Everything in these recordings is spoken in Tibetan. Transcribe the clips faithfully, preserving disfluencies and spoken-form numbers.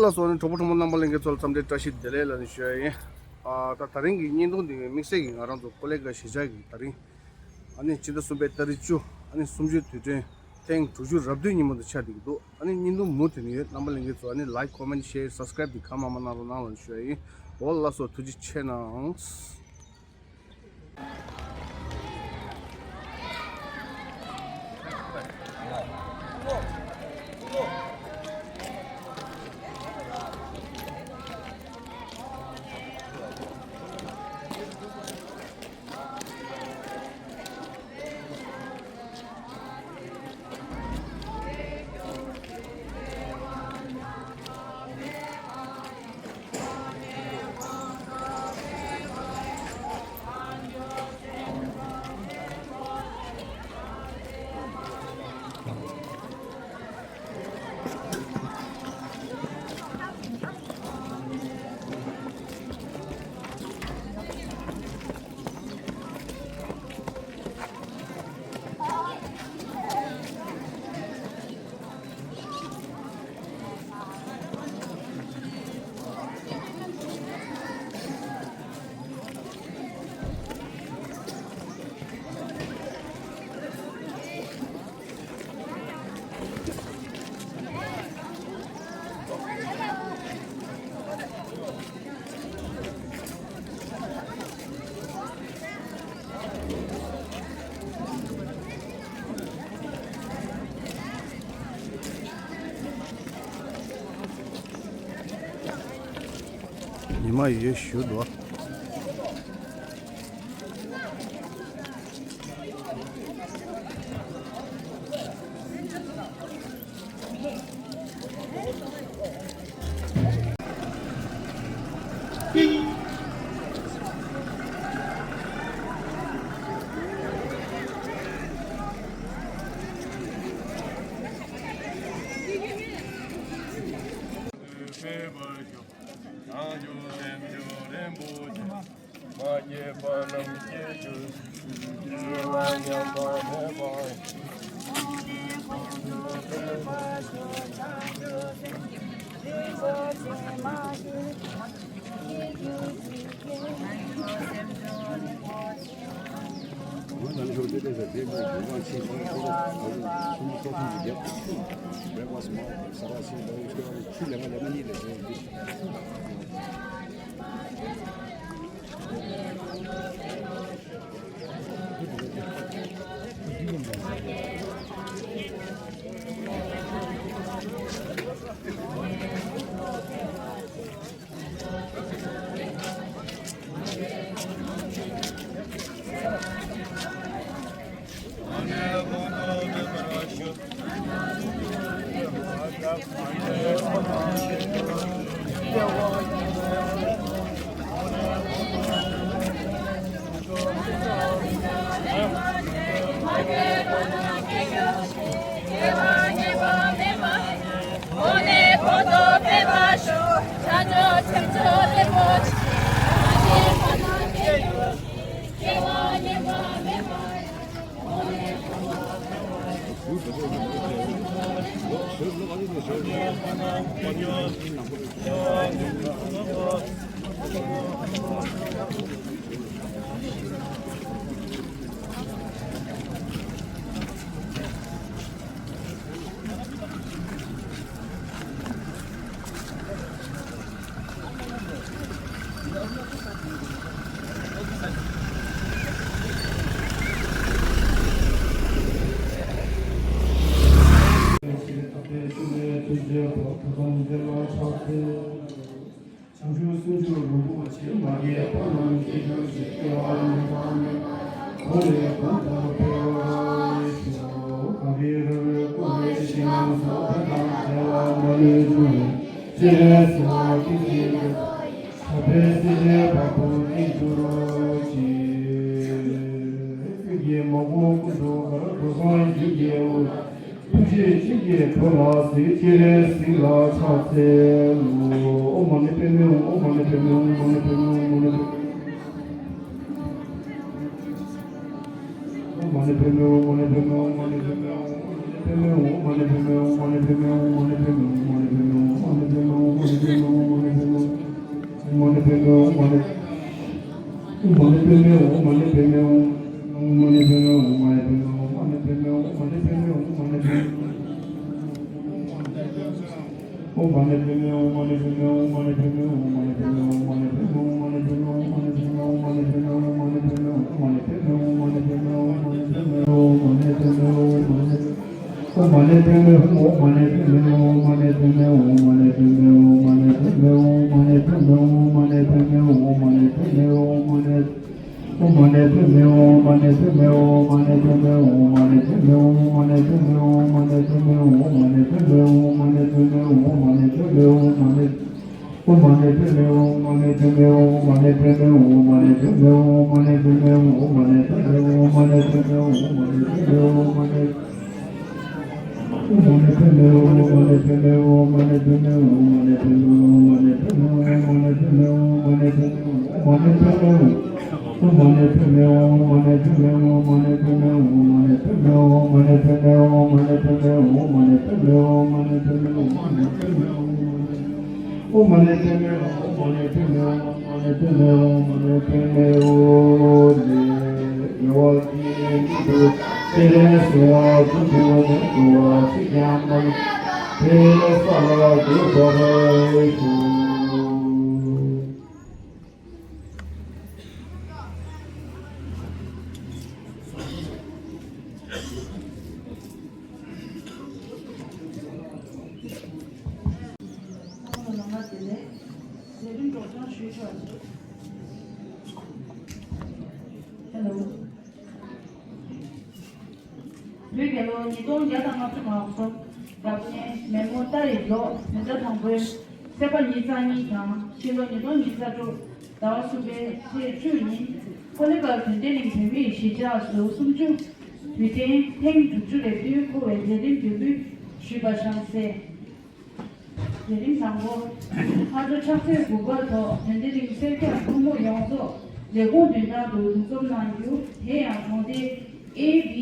ལགས་སོ། ཨ་ནི་གྲོགས་པོ་གྲོགས་མོ་རྣམ་པ་ལྷན་རྒྱས་ཚོ་ལ་འཚམས་འདྲི་བཀྲ་ཤིས་བདེ་ལེགས་ལ་ནི་ཞུ་ཡ་ཡིན། ཨ་ད་ད་རིང་གི་བརྙན་ཐུང་འདི་དམིགས་བསལ་གྱིས་ང་རང་ཚོ་ཀོ་ལེ་གྷལ་གཞིས་ཆགས་ཀྱི་ད་རིང་ཨ་ནི་ཕྱི་ཟླ་གསུམ་པའི་ཏ་རིག་བཅུ་ཨ་ནི་གསུམ་བཅུའི་དུས་དྲན་ཐེངས་དྲུག་ཅུ་རེ་བདུན་ཉིན་མོ་དེ་ཆགས་བསྡད་ཀྱི་འདུག་ཨ་ནི་བརྙན་ཐུང་མུ་མཐུད་ནས་ཡོད། རྣམ་པ་ལྷན་རྒྱས་ཚོ་ཨ་ནི་ལའིཀ་ཀོ་མེན་ཤེར་སབ་སི་ཀ་རེབ་འདི་གང་མང་མང་གནང་རོགས་གནང་ལ་ཞུ་ཡ་ཡིན། འོ་ལགས་སོ། ཐུགས་རྗེ་ཆེ་གནང་། ཉི་མ་ཡོད་ཞུ་འདུག་བྱང་ཆུབ་སེམས་མཆོག་རིན་པོ་ཆེ། མ་སྐྱེས་པ་རྣམས་སྐྱེ་གྱུར་ཅིག་སྐྱེ་བ་མེད་པ་མེད་པ་གོང་ནས་གོང་དུ་འཕེལ་བར་ཤོག་གངས་རིའི་རི་བོའི་བསྐོར་བའི་ཞིང་ཁམས་སུ་བོད་དང་བྲལ་བ་མ་ལུས་འབྱུང་བའི་སྤྱན་རས་གཟིགས་དབང་བསྟན་འཛིན་གྱི་ཐུགས་ཕན་སྲིད་ཞིའི་བ་སྤུ་ལྡན་གྱུར་ཅིག་ཀུན་གྱི་མགོན་པོ་ཀུན་ཏུ་དགའ་གྲུབ་པ་རྒྱུད་ཀྱི་དབང་། ཐུགས་རྗེ་ཆེན་གྱི་བུ་ལ་གཟིགས། སྤྱན་རས་གཟིགས་ལ་ཕྱག་འཚལ་ལོ། ཨོཾ་མ་ཎི་པདྨེ་ཧཱུྃ། ཨོཾ་མ་ཎི་པདྨེ་ཧཱུྃ། མ་ཎི་པདྨེ་ཧཱུྃ། མ་ཎི་པདྨེ་ཧཱུྃ། Hello. བོད་རྒྱལ་ལོ་ཉིས་སྟོང་བརྒྱ་དང་ལྔ་བཅུ་ང་གསུམ། རབ་གནས་མེ་མོ་རྟ་ཡི་ལོ་བདུན་ཟླ་དང་པོའི་ཚེས་པ་ཉི་ཤུ་རྩ་གཉིས་དང་ཕྱི་ལོ་ཉིས་སྟོང་ཉི་ཤུ་རྩ་དྲུག་ཟླ་བ་གསུམ་པའི་ཚེས་བཅུ་ཉིན་ཀོ་ལི་གྷལ་དོན་ལྡན་གླིང་བོད་མིའི་གཞིས་ཆགས་སུ་གསུམ་བཅུ་དུས་དྲན་ཐེངས་དྲུག་ཅུ་རེ་བདུན་འཁོར་བའི་མཛད་རིམ་འབུལ་ཕུལ་ཞུས་པ་ཤང་སེ། མཛད་རིམ་དང་པོ། ཕར་ཕྱོགས་ཕྱག་ཚོད་དགུ་པ་ཐོག་དོན་ལྡན་གླིང་སེར་སྐྱ་ཕོ་མོ་ཡོངས་རྫོགས་ལས་ཁུངས་མདུན་ཐང་དུ་འདུ་འཛོམས་གནང་རྒྱུ། དེ་ཡང་གྲོང་སྡེ་A B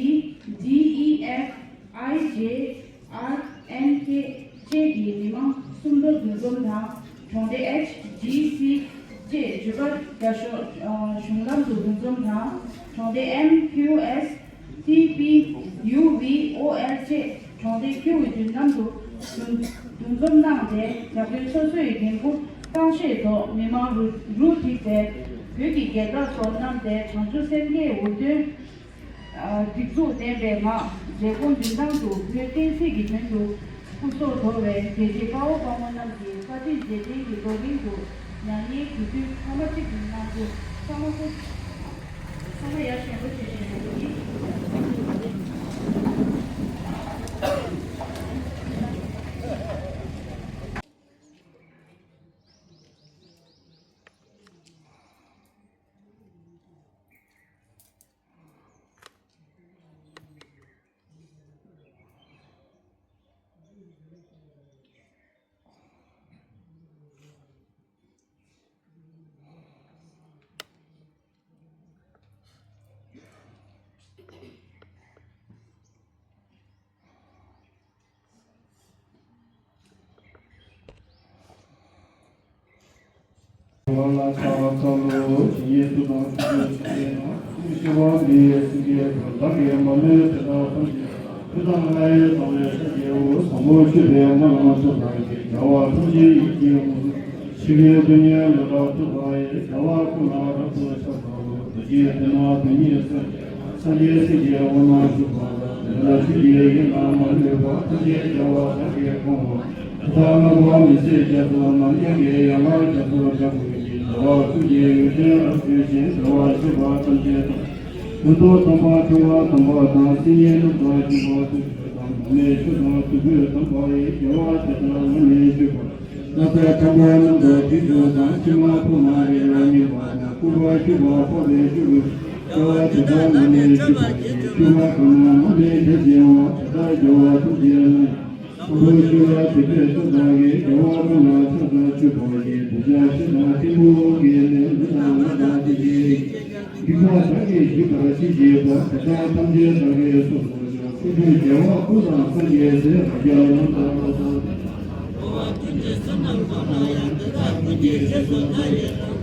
D E F I J R N K བཅས་ཀྱི་མི་མང་སུམ་མདོ་འདུ་འཛོམས་དང་། གྲོང་སྡེ H G C བཅས་ཇུ་པ་རྒྱ་ཤོག་གཞུང་ལམ་དུ་འདུ་འཛོམས་དང་། གྲོང་སྡེ M Q S T P U V O L བཅས་གྲོང་སྡེ་ཁྱེའུ་མདུན་ལམ་དུ་འདུ་འཛོམས་གནང་སྟེ། རྒྱ་བོད་སོ་སོའི་འགན་འཁུར་གཙང་བཞེས་ཐོག་མི་མང་རུ་རུ་བསྒྲིགས་ཏེ། བོད་ཀྱི་རྒྱལ་དར་སོགས་བསྣམས་ཏེ་བྱང་ཆུབ་སེམས་བསྐྱེད་འུར་རྡོའི་སྒྲིག་འཛུགས་ལྡན་པའི་ངང་ལས་ཁུངས་མདུན་ཐང་དུ་བོད་བསྟན་སྲིད་ཀྱི་དོན་དུ་སྐུ་སྲོག་དོར་བའི་རྒྱལ་གཅེས་དཔའ་བོ་དཔའ་མོ་རྣམས་ཀྱི་བཀའ་དྲིན་རྗེས་དྲན་གྱི་རྡོ་རིང་དུ་མྱ་ངན་གྱི་དུས་ཐ་མ་གཅིག་ཏུ་གནང་རྒྱུ། ཚང་མ་སྐུ། ཚང་མ་ཡར་བཞེངས་རོགས་བྱེད་ཞུ་ཞུ་གི། ལ་ཆགས་ཚ་ལོ་ཞིང་ཡེ་སུ་དང་ཆུ་ཚོད་ཆུ་ཚོད་ནང་ཀུན་ཤེས་པ་འདི་ཡེ་སུ་གི་བདག་གི་མ་ལུས་དེ་དག་ཐམས་ཅད་ཆུ་དང་ལྔ་ཡི་དང་བའི་ས་རྒྱལ་པོ་བཟང་པོ་སྤྱོད་པའི་སྨོན་ལམ་ཚོགས་དང་གི་བྱ་བ་ཐམས་ཅད་ཡིད་ཀྱི་དབང་དུ་ཕྱི་ཁའི་སྡུག་བསྔལ་ལས་ཐར་ཐུབ་པ་ཡི་བྱ་བ་ཀུན་ལ་རབ་ཏུ་ཤར་བ་ལོ། རྡོ་རྗེ་ཕྲེང་བ་དོན་གཉིས་སེམས་ཅན་སངས་རྒྱས་སྲས་ཀྱི་དབང་ལ་ཞུགས་པ་དང་། དེ་ལ་ཆོས་ཀྱི་དབྱིངས་ལ་མ་ལུས་པ་ཐམས་ཅད་རྒྱལ་བ་དག་གིས་བསྐོར་བ། ཐུབ་པ་ལྔ་པོ་མི་ཟད་རྒྱ་མཚོ་རྣམ་གཡེང་གི་ཡན་ལག་རྒྱ་མཚོ་ལྟ་བུ་ཡི་བྱ་བ་ཐུགས་ཀྱི་ཡོན་ཏན་རབ་བརྗོད་ཅིང་བྱ་བ་བྱེད་པ་ཐམས་ཅད་དང་། མཐུ་སྟོབས་དམ་པ་ཆེ་བ་དམ་པ་དང་། སིལ་སྙན་རྣམ་དག་ཆེ་བ་ཐུགས་རྗེ་དང་། མར་མེ་མཆོག་དང་དུས་གོས་དམ་པ་ཡི་བྱ་བ་དེ་དག་ལ་མི་བཞུགས་པ། ལྷ་སྲས་ཁྲ་འབར་རྣམ་དག་དུས་གསུམ་དང་། ཕྱི་མ་ཕུབ་མ་རི་ལ་སྙེགས་པ་དང་། སྐུ་པར་ཕྱུག་པ་ཕོ་ལས་ཕྱུག་པའི་བྱ་བ་དེ་དག་ལ་མི་བཞུགས་པ་ཡི། ཕྱུག་པ་གང་ན་མ་མི་དེ་བྱེད་པ་དེ་དག་བྱ་བ་ཐུགས་རྗེ་ལ། ཕུར་བུ་ཆུ་ལ་དེ་ཚོད་སུ་དག་གི་བྱ་བ་ཀུན་ལ་ཕྱག་འཚལ་མཆོད་པ་ཡི། བདུད་བྱ་ཤི་དང་ཐིམ་ཕུ་གི་ནི་མི་དང་ང་དང་དེ་བཞིན། སྡིག་པ་བདག་གིས་ཞི་བར་བྱེད་ཅེས་པ། དེ་དག་ཐམས་ཅད་བདག་གིས་སོ་སོར་བྱ། ཕུར་བུའི་རྒྱལ་བ་སྐུ་དང་སངས་རྒྱས་སྲས། རབ་འབྱམས་རྣམ་དག་ལ་སོགས་ཏེ།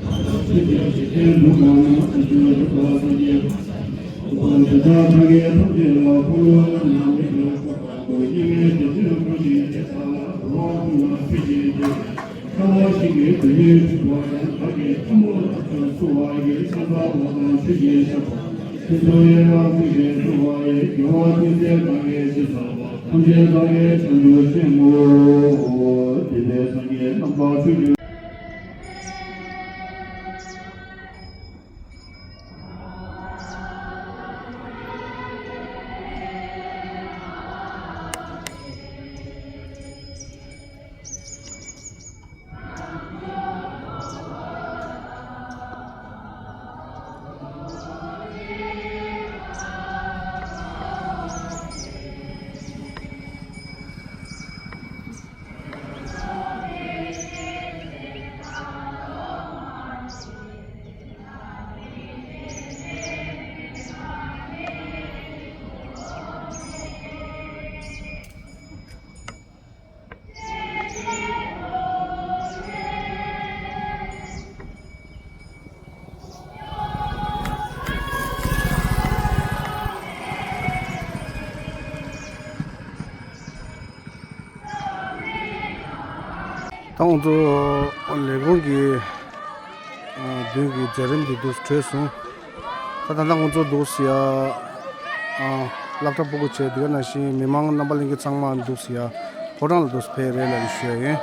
ད་ང་ཚོ་ལས་ཁུངས་ཀྱི་མདུན་གྱི་མཛད་རིམ་འདི་འདུག་གྲོལ་སོང་། ད་ད་ལྟ་ང་ཚོ་འདུག་ཟེར་ཡ། སློབ་གྲྭ་སྤུ་གུ་བྱས་དེ་ག་ནང་བཞིན་མི་མང་རྣམ་པ་ལྷན་རྒྱས་ཚང་མ་འདུག་ཟེར་ཡ། ཕོ་བྲང་ལ་འདུག་ཕེབས་རེད་ལབ་ཞུ་ཡ་ཡིན།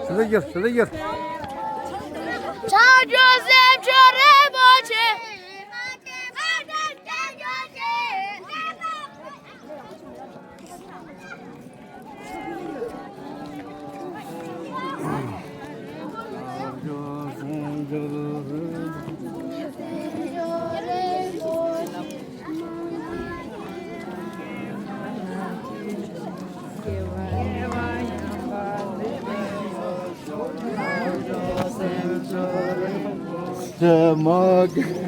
ཟེར་ལེ་ཡར། ཟེར་ལེ་ཡར། བྱང་ཆུབ་སེམས་མཆོག་རིན་པོ་ཆེ།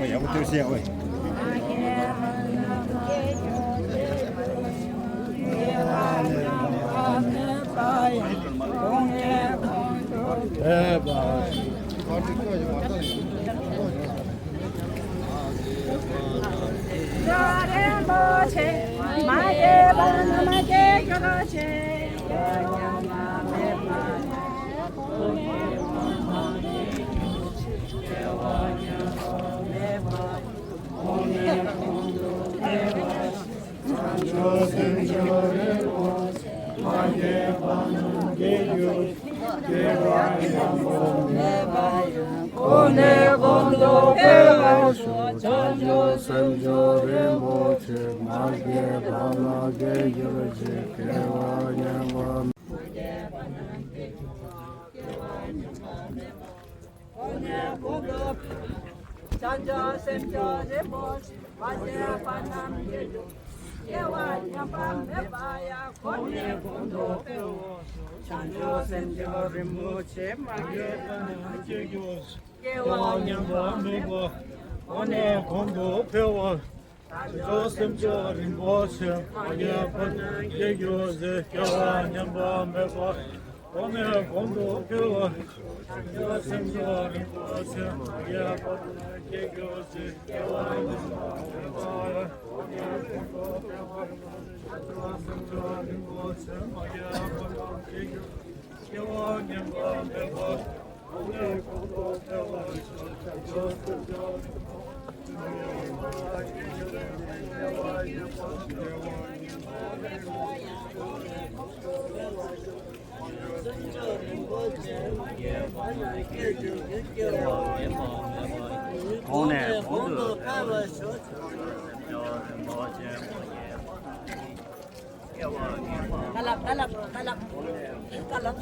ཡག་པོ་སྟོན་ཤེས་ཨོ། རིན་པོ་ཆེ། མ་སྐྱེས་པ་རྣམས་སྐྱེ་གྱུར་ཅིག། བྱང་ཆུབ་སེམས་མཆོག་རིན་པོ་ཆེ། མ་སྐྱེས་པ་རྣམས་སྐྱེ་གྱུར་ཅིག། སྐྱེ་བ་ཉམས་པ་མེད་པ་ཡང་། གོང་ནས་གོང་དུ་འཕེལ་བར་ཤོག། བྱང་ཆུབ་སེམས་མཆོག་རིན་པོ་ཆེ། མ་སྐྱེས་པ་རྣམས་སྐྱེ་གྱུར་ཅིག། སྐྱེ་བ་ཉམས་པ་མེད་པ། གོང་ནས་གོང་དུ་འཕེལ་བར། བྱང་ཆུབ་སེམས་མཆོག་རིན་པོ་ཆེ། མ་སྐྱེས་པ་རྣམས་སྐྱེ་གྱུར་ཅིག། སྐྱེ་བ་ཉམས་པ་མེད་པ། གོང་ནས་གོང་དུ་འཕེལ་བར། བྱང་ཆུབ་སེམས་མཆོག་རིན་པོ་ཆེ། མ་སྐྱེས་པ་རྣམས་སྐྱེ་གྱུར་ཅིག། སྐྱེ་བ་ཉམས་པ་མེད་པ། གོང་ནས་གོང་དུ་འཕེལ་བར། བྱང་ཆུབ་སེམས་མཆོག་རིན་པོ་ཆེ། མ་སྐྱེས་པ་རྣམས་སྐྱེ་གྱུར་ཅིག། སྐྱེ་བ་ཉམས་པ་མེད་པ། གོང་ནས་གོང་དུ་འཕེལ་བར་ཤོག། བྱང་ཆུབ་སེམས་མཆོག་རིན་པོ་ཆེ། མ་སྐྱེས་པ་རྣམས་སྐྱེ་གྱུར་ཅིག། སྐྱེ་བ་ཉམས་པ་མེད་པ། གོང་ནས་གོང་དུ་འཕེལ་བར་ཤོག། ཀ་ལབ་ཀ་ལབ་ཀ་ལབ་ཀ་ལབ།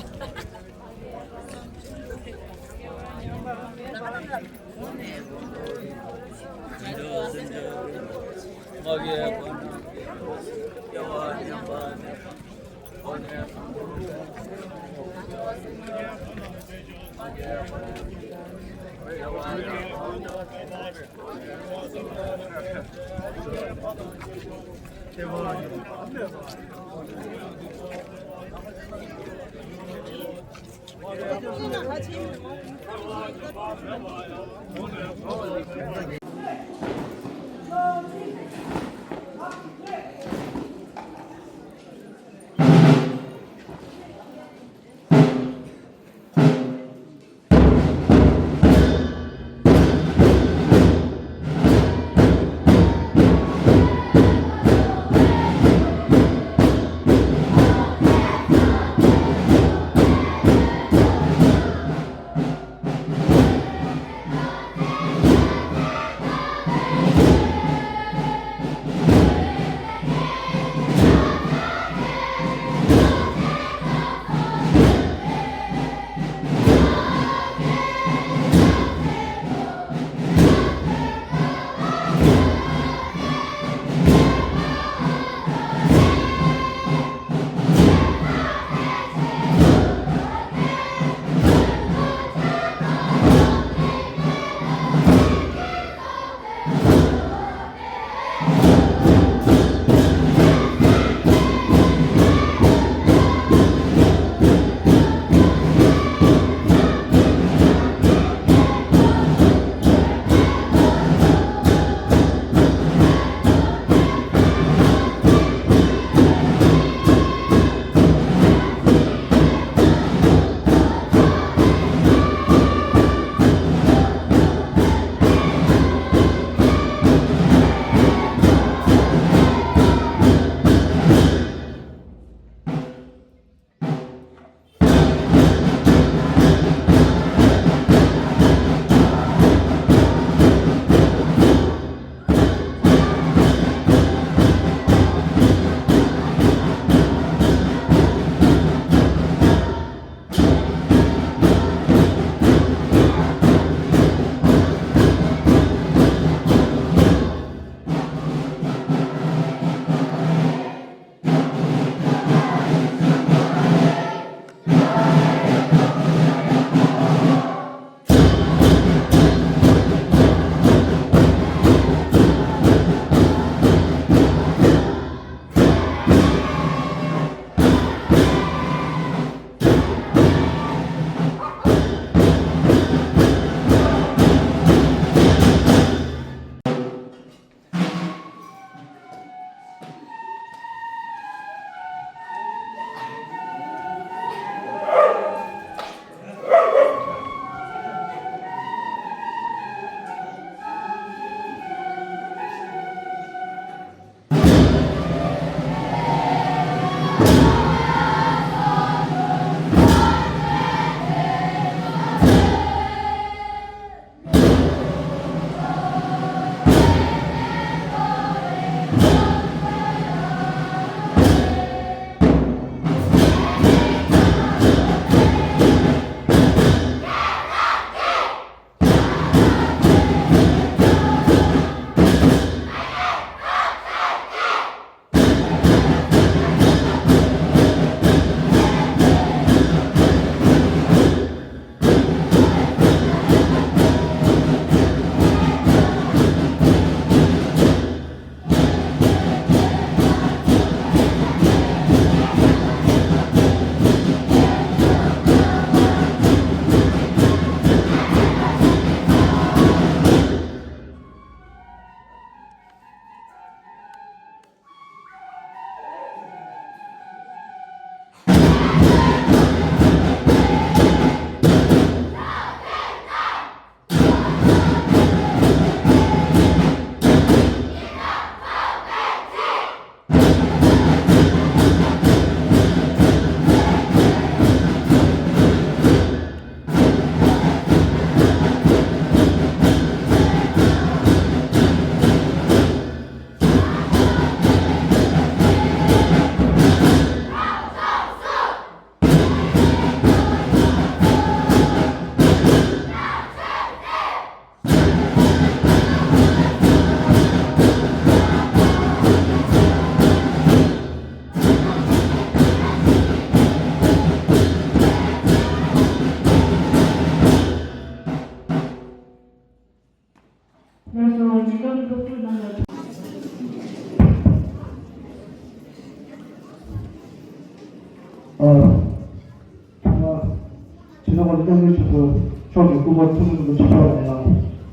ཁོང་སྐྱབས་མགོན་ཆེན་པོ་མཆོག་གི་སྐུ་པར་ཐུགས་རྗེ་ཆེ་ཞུ་བ་ལ་ཡང་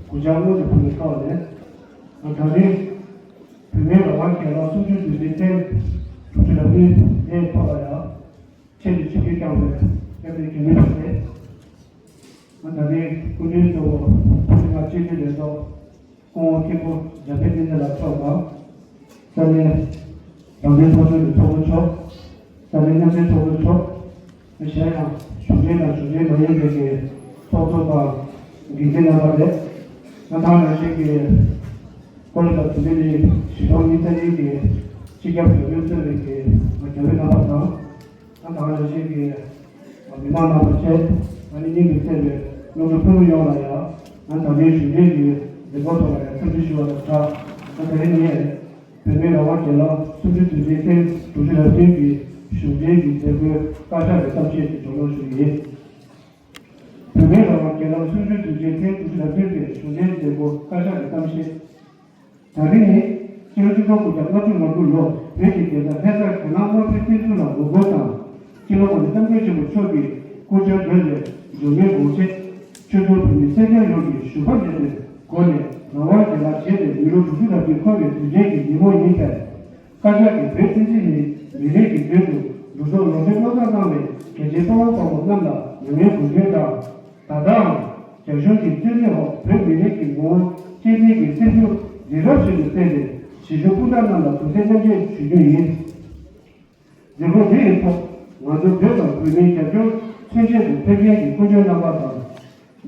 སྐུ་ཕྱག་སྔོན་དུ་ཕུལ་བའི་སྐབས་ལ། ད་རིང་བོད་མིའི་རང་དབང་སྒེར་ལངས་གསུམ་བཅུའི་དུས་དྲན་ཐེངས་དྲུག་ཅུ་རེ་བདུན་དེའི་ཐོག་ལ་ཡང་ཆེད་དུ་ཆིབས་བསྒྱུར་བསྐྱངས་པའི་སྐྱབས་མགོན་རྒྱ་མི་རིགས་ད་རིང་སྐུ་མགྲོན་གཙོ་བོ་ཕུན་ཚོགས་སྤྱི་འཐུས་ལས་ཐོག་སྐུ་ངོ་མཁན་པོ་འཇམ་དཔལ་བསྟན་འཛིན་ལགས་མཆོག་དང་། ས་གནས་རང་བཙན་ཚོགས་ཆུང་གི་ཚོགས་གཙོ་མཆོག་ས་གནས་མཉམ་འབྲེལ་ཚོགས་གཙོ་མཆོག་གཞན་ཡང་གཞུང་འབྲེལ་དང་གཞུང་འབྲེལ་མ་ཡིན་པའི་གི་ཚོགས་གཙོ་དང་འགན་འཛིན་རྣམ་པ་རེད། ང་དང་ནང་བཞིན་གྱི་ཀོ་ལི་ཏ་དེ་རིང་གི་གཞིས་གྲོང་གཉིས་ཚན་གཉིས་ཀྱི་སྤྱི་ཁྱབ་བཟོ་སྐྲུན་གཙོས་པའི་གི་རྒྱ་བོད་རྣམ་པ་དང་། ང་དང་ནང་བཞིན་གྱི་མི་མང་རྣམ་པ་བཅས་ང་ནི་སྙིང་གི་བརྩེ་བའི་སློབ་ཕྲུག་ཕུ་ནུ་ཡོངས་ལ་ཡང་ང་དང་རིང་གཞུང་འབྲེལ་གྱི་མཛད་སྒོ་ཐོག་ལ་ཡང་འཚམས་འདྲི་ཞུ་བ་དང་སྦྲགས། ང་དེ་རིང་ངས་བོད་མིའི་རང་དབང་སྒེར་ལངས་གསུམ་བཅུའི་དུས་དྲན་ཐེངས་དྲུག་ཅུ་རེ་བདུན་གྱི་གཞུང་འབྲེལ་གྱི་མཛད་སྒོའི་བཀའ་ཤག་གི་གཏམ་བཤད་དེ་སྒྲོག་གླེང་ཞུ་གི་ཡིན། བོད་མིའི་རང་དབང་སྒེར་ལངས་གསུམ་བཅུའི་དུས་དྲན་ཐེངས་དྲུག་ཅུ་རེ་བདུན་པའི་གཞུང་འབྲེལ་མཛད་སྒོ་བཀའ་ཤག་གི་གཏམ་བཤད། ད་རིང་ནི་སྤྱི་ལོ་ཆིག་སྟོང་དགུ་བརྒྱ་ལྔ་བཅུ་ང་དགུ་ལོ་བོད་ཀྱི་རྒྱལ་ས་ལྷ་སར་རྒྱ་ནག་དམར་པོའི་བཙན་འཛུལ་ལ་ངོ་རྒོལ་དང་། སྤྱི་ནོར་༸གོང་ས་༸སྐྱབས་མགོན་ཆེན་པོ་མཆོག་གི་སྐུ་ཕྱྭའི་མདུན་ནས་འབྱོར་མེད་དགོངས་བཞེས། ཆོས་དོན་བོད་མི་སེར་སྐྱ་ཡོངས་ཀྱིས་ཞུ་བ་མེད་པའི་སྒོ་ནས་རང་དབང་རྒྱལ་ལ་བྱས་ཏེ་མི་ལོ་དྲུག་ཅུ་རེ་བདུན་འཁོར་བའི་དུས་དྲན་གྱི་ཉིན་མོ་ཡིན་པས། བཀའ་ཤག་གིས་བོད་བསྟན་སྲིད་ནི་མི་རིགས་ཀྱི་དོན་དུ་འགྲོ་སོང་ལོངས་སྤྱོད་བློས་བཏང་གནང་བའི་རྒྱལ་གཅེས་དཔའ་བོ་དཔའ་མོ་རྣམས་ལ་མྱ་ངན་གུས་འདུད་དང་། ད་ལྟའང་རྒྱ་གཞུང་གི་བཙོན་འཇུག་འོག་བོད་མི་རིགས་ཀྱི་ངོ་བོ་གཅེས་འཛིན་གྱི་སེམས་ཤུགས་རི་རབ་བཞིན་དུ་བརྟན་ཏེ་གཞིས་བྱེས་སྤུན་ཟླ་རྣམས་ལ་གདུང་སེམས་མཉམ་སྐྱེད་ཞུ་རྒྱུ་ཡིན། མཛད་སྒོ་འདི་ཡི་ཐོག་ང་ཚོ་བོད་དང་བོད་མིའི་རྒྱབ་སྐྱོར་མཚོན་ཆེད་དུ་ཕེབས་མཁན་གྱི་སྐུ་མགྲོན་རྣམ་པ་དང་།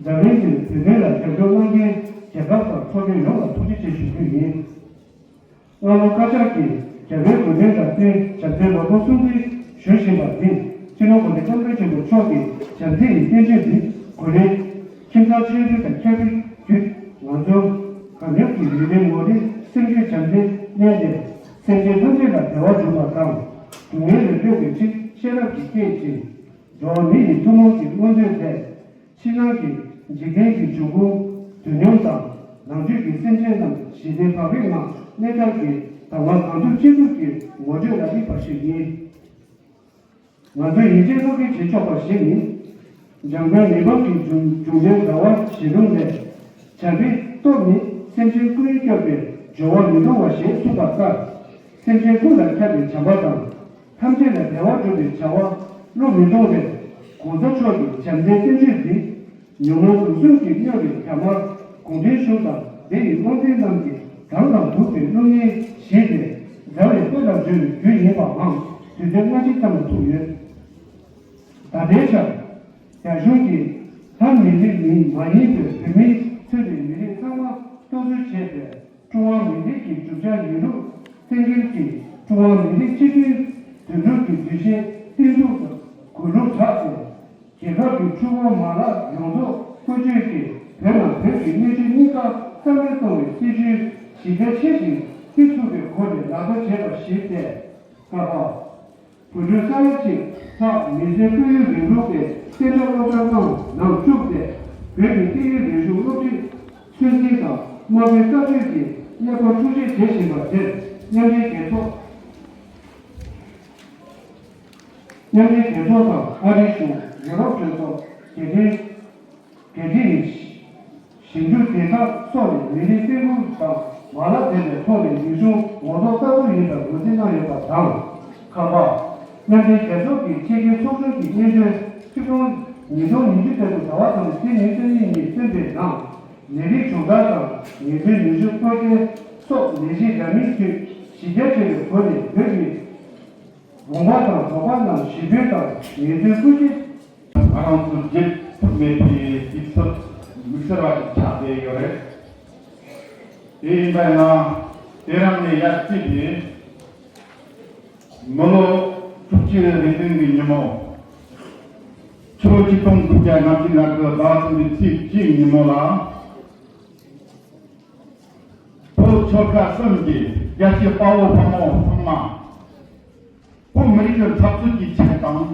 འཛམ་གླིང་འདིར་བོད་དོན་ལ་རྒྱབ་སྐྱོར་གནང་མཁན་རྒྱལ་ཁབ་དང་ཚོགས་སྡེ་ཡོངས་ལ་ཐུགས་རྗེ་ཆེ་ཞུ་རྒྱུ་ཡིན། སྔ་ལོ་བཀའ་ཤག་གིས་རྒྱ་བོད་དགོན་སྡེ་དང་བསྟུན་བྱམས་བརྩེའི་ལོ་འཁོར་སྲུང་བརྩི་ཞུ་བཞིན་པ་འདི་སྤྱི་ནོར་༸གོང་ས་༸སྐྱབས་མགོན་ཆེན་པོ་མཆོག་གི་བྱམས་བརྩེ་ཡི་བསྟན་བཅོས་འདི་གོ་ལའི་ཁྱིམ་ཚང་ཆེ་འབྲིང་དང་ཁྱབ་པའི་བརྒྱུད་ང་ཚོ་གང་ཡོད་ཀྱི་ཡུལ་མིའི་ངོ་རིས་སེམས་རྒྱུད་བྱམས་བརྩེ་བརྙེས་ཏེ་སེམས་ཅན་ཐམས་ཅད་ལ་བདེ་བ་བསྒྲུབ་པ་དང་། སྡུག་བསྔལ་ལས་སྒྲོལ་བའི་ཕྱིར་ཤེས་རབ་ཀྱི་སྐད་ཅིག་འགྲོ་བ་མི་ཡི་ཐུན་མོང་གི་མངོན་འདོད་དེ། ཕྱི་ནང་གི་འཇིག་རྟེན་གྱི་འབྱུང་ཁུངས་དུས་སྙོམས་དང་ནང་བཅུད་ཀྱི་སེམས་ཅན་རྣམས་ཞི་བདེ་བག་ཕེབས་ངང་གནས་ཐབས་ཀྱི་གདམས་ངག་གང་ཐུབ་ཅི་ཐུབ་ཀྱིས་ངོ་སྤྲོད་ལ་དམིགས་པ་ཞིག་ཡིན། ང་ཚོས་ཡིད་ཆེས་བློ་འགེལ་བྱེད་ཆོག་པ་ཞིག་ནི། འཇམ་མགོན་མི་ཕམ་གྱི་འབྱུང་འབྱུང་ལྡན་ཟླ་བ་བཞད་རླུང་ལས། བྱམས་པའི་སྟོབས་ནི་སེམས་ཅན་ཀུན་སྐྱོབ་པའི་སྦྱོར་བ་མི་འདོར་བ་ཞེས་གསུངས་པ་ལྟར། སེམས་ཅན་ཀུན་ལ་ཁྱབ་པའི་བྱམས་པ་དང་། ཐམས་ཅད་ལ་བདེ་བ་སྒྲུབ་པའི་བྱ་བ་བློ་མི་གཏོང་བས། ༸གོང་ས་མཆོག་གི་བྱམས་བརྩེའི་བསྟན་བཅོས་འདི། ཉོན་མོངས་དུག་གསུམ་གྱིས་གནོད་པའི་དགྲ་དམར་གུང་ཁྲན་གཞུང་དང་དེ་ཡི་དབང་འཛིན་རྣམས་ཀྱི་དགྲ་དང་སྡུག་པའི་བློ་ངན་ཞི་སྟེ་མཛའ་བའི་དཔལ་ལ་བརྗོད་པའི་རྒྱུ་ཡིན་པའང་དུས་ཚོད་སྔ་ཕྱི་ཙམ་ལ་ཐུག་ཡོད། ད་ལྟའི་ཆར། རྒྱ་གཞུང་གིས་ལྷ་མི་རིགས་མིན་མ་ཡིན་པའི་བོད་མིས་མཚོན་པའི་མི་རིགས་ཚང་མ་གཏོར་རྒོལ་བྱས་པའི་ཀྲུང་ཧྭ་མི་རིགས་ཀྱི་གྲུབ་ཆ་ཡིན་ལུགས་གསལ་འགྲེལ་གྱིས་ཀྲུང་ཧྭ་མི་རིགས་སྤྱི་མཐུན་འདུས་གྲུབ་ཀྱི་གདུལ་ཞིང་བསྟན་འཛུགས་དང་གུ་ལུགས་དྲག་སྟེ། རྒྱལ་ཁབ་ཀྱི་ཆུ་འགོ་མ་ལག་ཡོངས་རྫོགས་བཀོལ་སྤྱོད་ཀྱིས་བོད་ནང་བོད་ཀྱི་གནས་ཚུལ་གཉིས་ཀ་གསར་སྣོན་གཏོང་བའི་སྲིད་ཇུས་གཞི་རྒྱ་ཆེ་ཞིང་བརྩི་ཐུབ་པའི་སྒོ་ནས་ལག་བསྟར་བྱས་པ་ཞིག་སྟེ། ཀ་པ། བོད་ཕྲུག་ས་ཡ་གཅིག་ལྷག་མི་སེར་སྐུ་ཡོན་རིང་ལུགས་པའི་བསྟན་རྒྱ་སློབ་གྲྭ་ཁང་ནང་བཅུག་སྟེ་བོད་ཀྱི་སྐད་ཡིག་རིག་གཞུང་སློབ་ཁྲིད་ཚོད་འཛིན་དང་དམའ་འབེབས་བཀའ་བཀྱོན་གྱི་གནས་སྐོར་འཁྲུག་སྤྱོད་བྱེད་བཞིན་པ་དེར་མཉམ་འབྲེལ་རྒྱལ་ཚོགས། མཉམ་འབྲེལ་རྒྱལ་ཚོགས་དང་ཨ་རིའི་གཞུང་། ཡུ་རོབ་གྲོས་ཚོགས། རྒྱལ་སྤྱིའི་རྒྱལ་སྤྱིའི་ཞིབ་འཇུག་སྡེ་ཁག་སོགས་ནས་མི་རིགས་སྲན་ཕུང་དང་མ་ལག་ལྡན་པའི་ཐོག་ནས་རིག་གཞུང་ངོ་ཐོག་ལྟ་བུ་ཡིན་པར་ངོས་འཛིན་གནང་ཡོད་པ་དང་། ཁ་པ། མཉམ་འབྲེལ་རྒྱལ་ཚོགས་ཀྱི་ཆེད་ཁེའི་ཚོགས་ཆུང་གི་སྙན་ཐོའི་ཆིག་སྟོང་ཉིས་སྟོང་ཉི་ཤུ་ཚེས་དྲུག་ཟླ་བ་དང་པོའི་ཚེས་ཉེར་གཉིས་ཉིན་བཏོན་པའི་ནང་། ལས་རིགས་སྦྱོང་བརྡར་དང་ཉེས་དོན་ཉེས་སྤྱོད་སྐོར་སྐྱོད་སོགས་ལས་གཞི་འདྲ་མིན་ཁྲོད་གཞི་རྒྱ་ཆེ་བའི་སྒོ་ནས་བོད་ཀྱི་ལུང་པ་དང་རྫོང་པ་རྣམས་ཞི་དུལ་དང་ངལ་རྩོལ་སྐུལ་ཞིང་། ང་རང་ཚོ་བརྗེད་ཐབས་མེད་པའི་དུས་ཚོད་དམིགས་བསལ་བ་ཞིག་ཆགས་བསྡད་ཡོད་རེད། དེ་ཡིན་པ་ཡིན་ན་དེ་རིང་ནས་ཡར་བརྩིས་ཏེ་མི་ལོ་དྲུག་ཅུ་རེ་བདུན་གྱི་ཉིན་མོ། ཕྱི་ལོ་ཆིག་སྟོང་དགུ་བརྒྱ་ལྔ་བཅུ་ང་དགུ་ཟླ་བ་གསུམ་པའི་ཚེས་གཅིག་ཉིན་མོ་ལ། བོད་ཆོལ་ཁ་གསུམ་གྱི་རྒྱལ་གཅེས་དཔའ་བོ་དཔའ་མོ་ཚང་མ། བོད་མི་རིགས་ཀྱི་འཐབ་རྩོད་ཀྱི་ཆེད་དང་།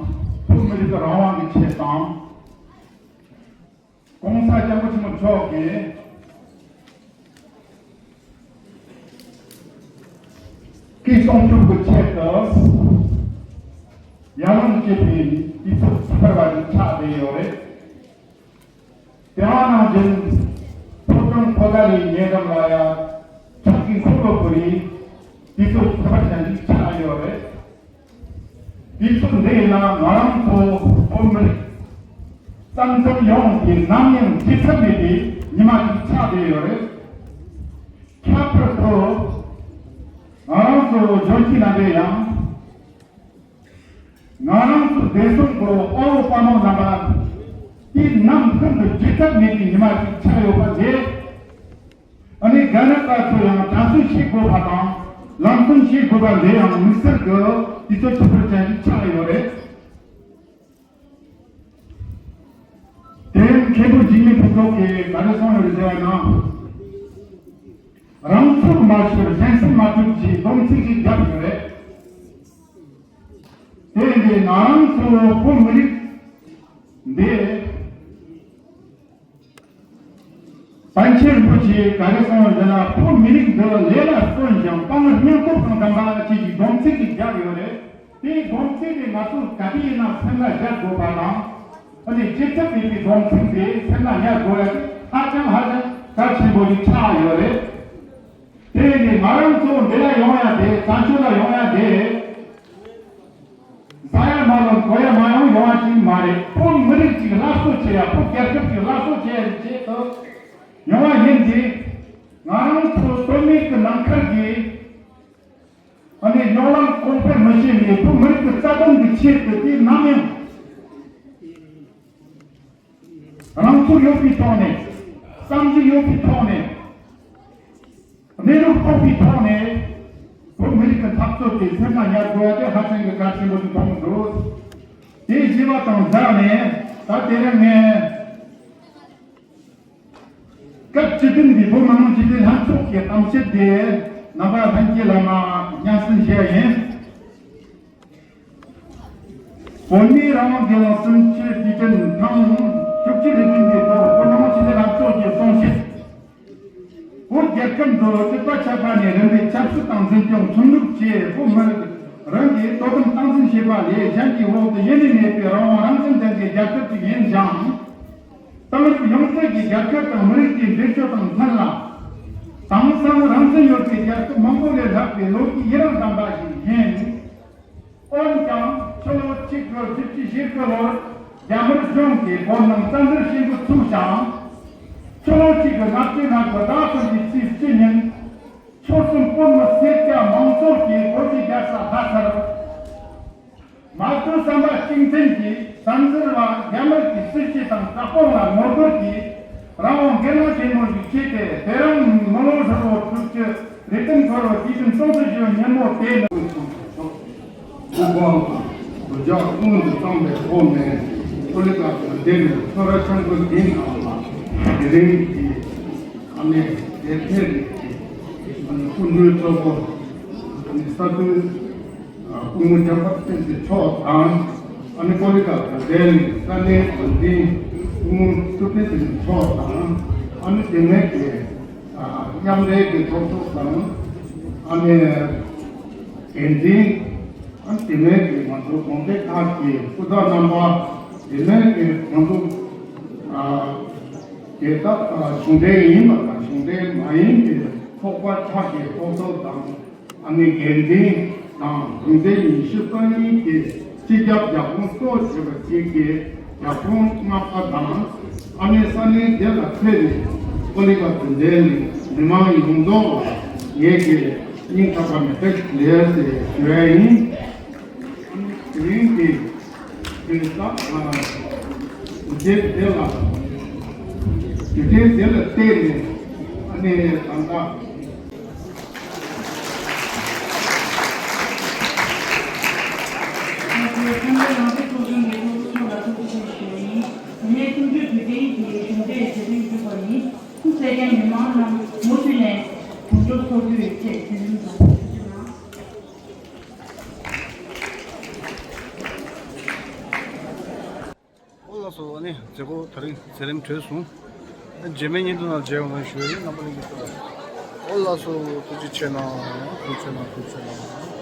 བོད་མི་རིགས་ཀྱི་རང་དབང་གི་ཆེད་དང་། ༸གོང་ས་༸སྐྱབས་མགོན་ཆེན་པོ་མཆོག་གིས་སྐུ་སྲུང་སྐྱོབ་ཀྱི་ཆེད་དུ་ཡར་ལངས་བྱེད་པའི་དུས་ཚོད་ཚར་བ་ཞིག་ཆགས་བསྡད་ཡོད་རེད། རྒྱུན་ཕོ་བྲང་ཕོ་དར་རི་ཉེ་འགྲམ་ལ་ཡང་ཁྲག་གི་འཁོར་ལོ་བསྐོར་རེད། དེ་ཚོ་ཁྱད་པར་ཅན་ཞིག་ཆགས་ཡོད་རེད། དེ་ཚོ་འདི་ཡིན་ན་ང་རང་ཚོ་བོད་མི་རིགས་བསམ་བསམ་ཡོངས་ཀྱི་ནམ་ཡང་བརྗེད་ཐབས་མེད་པའི་ཉི་མ་ཞིག་ཆགས་བསྡད་ཡོད་རེད། ཁྱད་པར་དུ་ང་རང་ཚོ་ལྗོངས་ཀྱི་ན་འདྲ་ཡང་། ང་རང་ཚོ་བདེ་སྲུང་གི་དཔའ་བོ་དཔའ་མོ་རྣམ་པ་དེ་ནམ་ཤིན་ཏུ་བརྗེད་ཐབས་མེད་པའི་ཉི་མ་ཞིག་ཆགས་ཡོད་པ་དེ། ཨ་ནི་རྒན་རབས་པ་ཚོ་ཡང་དྲན་གསོ་བྱེད་དགོས་པ་དང་ལམ་སྟོན་བྱེད་དགོས་པ་འདི་ཡང་དམིགས་བསལ་གྱི་དུས་ཚོད་ཁྱད་པར་ཅན་ཞིག་ཆགས་ཡོད་རེད། དེ་མཁན་པོ་འཇིགས་མེད་ཕུན་ཚོགས་ཀྱིས་ག་རེ་གསུངས་ཡོད་རེད་ཟེར་བ་ན། རང་ཚུགས་མ་ཤོར་གཞན་སེམས་མ་འཁྲུགས་ཀྱི་སྡོམ་ཚིག་ཅིག་བརྒྱབ་ཡོད་རེད། དེ་འདི་ང་རང་ཚོ་བོད་མི་རིགས་འདི། པཎ་ཆེན་རིན་པོ་ཆེས་ག་རེ་གསུངས་ཡོད་ན། བོད་མི་རིགས་འདི་ལས་ལ་བརྩོན་ཞིང་དཔའ་ངར་སྙིང་སྟོབས་དང་ལྡན་པ་ཅིག་གི་སྡོམ་ཚིག་ཅིག་བརྒྱབ་ཡོད་རེད། དེའི་སྡོམ་ཚིག་དེ་ང་ཚོ་ག་དུས་ཡིན་ན་སེམས་ལ་བཞག་དགོས་པ་དང་། ཨ་ནི་བརྗེད་ཐབས་མེད་པའི་སྡོམ་ཚིག་དེ་སེམས་ལ་ཉར་དགོས་ཡ་དེ་ཧ་ཅང་ཧ་ཅང་གལ་ཆེན་པོ་ཞིག་ཆགས་ཡོད་རེད། དེ་ནི་ང་རང་ཚོ་འདི་ལ་ཡོང་ཡ་དེ། བཙན་བྱོལ་ལ་ཡོང་ཡ་དེ། ཟ་ཡ་མ་ལོན་གོན་ཡ་མ་ཡོང་ཡོང་བ་ཞིག་མ་རེད། བོད་མི་རིགས་ཅིག་སླར་གསོ་བྱེད་ཡ། བོད་རྒྱལ་ཁབ་ཅིག་སླར་གསོ་བྱེད་ཡ་གི་ཆེད་དུ་ཡོང་བ་ཡིན་ཏེ། ང་རང་ཚོ་དོན་མེད་ཀྱི་ནམ་མཁར་གྱི་ཨ་ནི་གཡོ་ལམ་གོང་འཕེལ་མི་བྱེད་པའི་བོད་མི་རིགས་ཀྱི་རྩ་དོན་གྱི་ཆེད་དུ་དེ་ནམ་ཡང་རང་ཚུགས་ཡོད་པའི་ཐོག་ནས། བསམ་གཞིག་ཡོད་པའི་ཐོག་ནས། གནས་ལུགས་རྟོགས་པའི་ཐོག་ནས་བོད་མི་རིགས་ཀྱི་འཐབ་རྩོད་དེ་སེམས་ལ་ཉར་དགོས་ཡ་དེ་ཧ་ཅང་གི་གལ་ཆེན་པོ་ཞིག་མཐོང་འདུག་དེ་ཞུས་པ་དང་སྦྲགས་ནས། ད་དེ་རིང་ངས་སྐབས་བཅུ་བདུན་པའི་བོད་མི་མང་སྤྱི་འཐུས་ལྷན་ཚོགས་ཀྱི་གཏམ་བཤད་དེ་རྣམ་པ་ལྷན་རྒྱས་ལ་མར་སྙན་སེང་ཞུ་ཡ་ཡིན། བོད་མིའི་རང་དབང་སྒེར་ལངས་སུམ་ཅུ་དུས་དྲན་ཐེངས་བཅུ་གཅིག་ལས་བྱུང་བའི་ཐོག་བོད་མི་མང་སྤྱི་འཐུས་ལྷན་ཚོགས་ཀྱི་གསུང་བཤད། བོད་རྒྱལ་ཁབ་འདི་ལོ་བཅུ་པ་ཆགས་པ་ནས་རིམ་པས་ཆབ་སྲིད་དང་འཛིན་སྐྱོང་ཁྲིམས་ལུགས་བཅས་བོད་མི་རིགས་རང་གིས་དོ་དམ་སྟངས་འཛིན་བྱས་པ་ལས་གཞན་གྱི་འོག་ཏུ་ཡེ་ནས་མེད་པའི་རང་དབང་རང་བཙན་ལྡན་པའི་རྒྱལ་ཁབ་ཅིག་ཡིན་ཞིང་། དེང་རབས་ཡང་སྲིད་ཀྱི་རྒྱལ་ཁབ་དང་མི་རིགས་ཀྱི་འདྲེས་སྤྱོད་དང་མཐུན་ལ། དེང་སང་རང་བཙན་ཡོད་པའི་རྒྱལ་ཁབ་མང་པོ་ལས་ལྷག་པའི་ལོ་རྒྱུས་ཡི་རངས་ལྡན་པ་ཞིག་ཡིན། འོན་ཀྱང་ཕྱི་ལོ་གཅིག་དགུ་བཞི་བཅུ་ཞེ་དགུ་ལོར་རྒྱ་དམར་གཞུང་གིས་བོད་ནང་བཙན་འཛུལ་བྱེད་འགོ་ཚུགས་ཤིང་། ཕྱི་ལོ་གཅིག་དགུ་ལྔ་བཅུ་ང་དགུ་ཟླ་གསུམ་པའི་ཚེས་བཅུ་ཉིན་ཆོལ་གསུམ་བོད་མི་སེར་སྐྱ་མང་ཚོགས་ཀྱིས་བོད་ཀྱི་རྒྱལ་ས་ལྷ་སར་མར་ཁུ་བསམ་པ་གཅིག་མཐུན་གྱིས་བཙན་འཛུལ་བ་རྒྱ་དམར་གྱི་སྲིད་བྱུས་དང་དྲག་དཔུང་ལ་ངོ་རྒོལ་གྱིས་རང་དབང་སྒེར་ལངས་ཆེན་མོ་ཞིག་བྱས་ཏེ། དེ་རིང་མི་ལོ་ཧྲིལ་བོ་དྲུག་ཅུ་རེ་བདུན་འཁོར་བའི་དུས་ཆེན་སྲུང་བརྩི་ཞུ་བའི་ཉིན་མོ་དེ་ནི། སྐུ་གོང་དང་བོད་རྒྱལ་སྐུ་ངོ་དང་བཅས་པའི་ཐོག་ནས་ཀོ་ལི་གྷལ་དུ་བསྡད་པའི་ཚོར་བ་ཆེན་པོ་འདི་ནང་ལ་དེ་རིང་གི་ཨ་ནི་དེ་ཐད་ཀྱི་ཨ་ནི་སྐུ་མགྲོན་གཙོ་བོ་ཨ་ནི་ས་འཐུས་སྐུ་ངོ་འཇམ་དཔལ་བསྟན་འཛིན་མཆོག་དང་། ཨ་ནི་ཀོ་ལི་གྷལ་དུ་བསྡད་པའི་ས་གནས་འགོ་འཛིན་སྐུ་ངོ་ཐུབ་བསྟན་ཟེར་མཁན་མཆོག་དང་། ཨ་ནི་དེ་ནས་ཀྱི་མཉམ་འབྲེལ་གྱི་ཚོགས་གཙོ་དང་། ཨ་ནི་འགན་འཛིན། ཨ་ནི་དེ་ནས་ཀྱི་ང་ཚོ་གོང་འདྲེན་ཁག་གི་སྐུ་ཚབ་རྣམ་པ། དེ་ནས་ཀྱི་ང་ཚོ་དེ་དག་གཞུང་འབྲེལ་ཡིན་པ་དང་གཞུང་འབྲེལ་མ་ཡིན་པའི་ཚོགས་པ་ཁག་གི་ཚོགས་གཙོ་དང་། ཨ་ནི་འགན་འཛིན་དང་གུང་ཁྲན་ཉི་ཤུ་རྩ་གཉིས་ཀྱི་སྤྱི་ཁྱབ་རྒྱབ་དཔུང་གཙོ་བྱས་པ་ཞིག་གིས་རྒྱབ་དཔུང་མངའ་ཁ་དང་། ཨ་ནི་ས་གནས་དེ་ལ་ཕེབས་ནས་ཀོ་ལི་གྷལ་དུ་བསྡད་པའི་མི་མང་ཡོངས་རྫོགས་ལ་ངེད་ཀྱི་སྙིང་ཐག་པ་ནས་བཀྲ་ཤིས་བདེ་ལེགས་ཞེས་ཞུ་ཡ་ཡིན། ཨ་ནི་དེ་རིང་གི་དེ་ལ་ཨ་དེ་དེ་ལ་དེ་དེ་དེ་ལ་བལྟས་ནས་ཨ་ནི་ད་ལྟ། ང་ཚོའི་ཚང་མའི་ནང་སྲིད་ཚོགས་ཆུང་གི་ཚོགས་གཙོ་མཆོག་ལ་ཐུགས་རྗེ་ཆེ་ཞུ་བ་ཡིན། དེ་ནས་གསུམ་བཅུའི་དུས་དྲན་གྱི་གཞུང་འབྲེལ་མཛད་རིམ་བསྒྲུབས་པ་ཡིན། སྐུ་ཚེ་རིང་། མི་མང་རྣམས་མུ་མཐུད་ནས་དྲུང་འཚོ་ཚོགས་དུས་བཅས་མཛད་རིམ་དང་ཐུགས་རྗེ་གནང་། ཨོ་ལགས་སོ། ཨ་ནི་མཛད་སྒོ་དེ་རིང་མཛད་རིམ་གྲོལ་སོང་། ཨ་རྗེས་མའི་བརྙན་ཐུང་ནང་མཇལ་ཡོང་རོགས་ཞུ་ཡ་ཡིན། རྣམ་པ་ལྷན་རྒྱས་ཚོ་ལ། ཨོ་ལགས་སོ། ཐུགས་རྗེ་ཆེ་གནང་། ཐུགས་རྗེ་ཆེ་གནང་། ཐུགས་རྗེ་ཆེ་གནང་།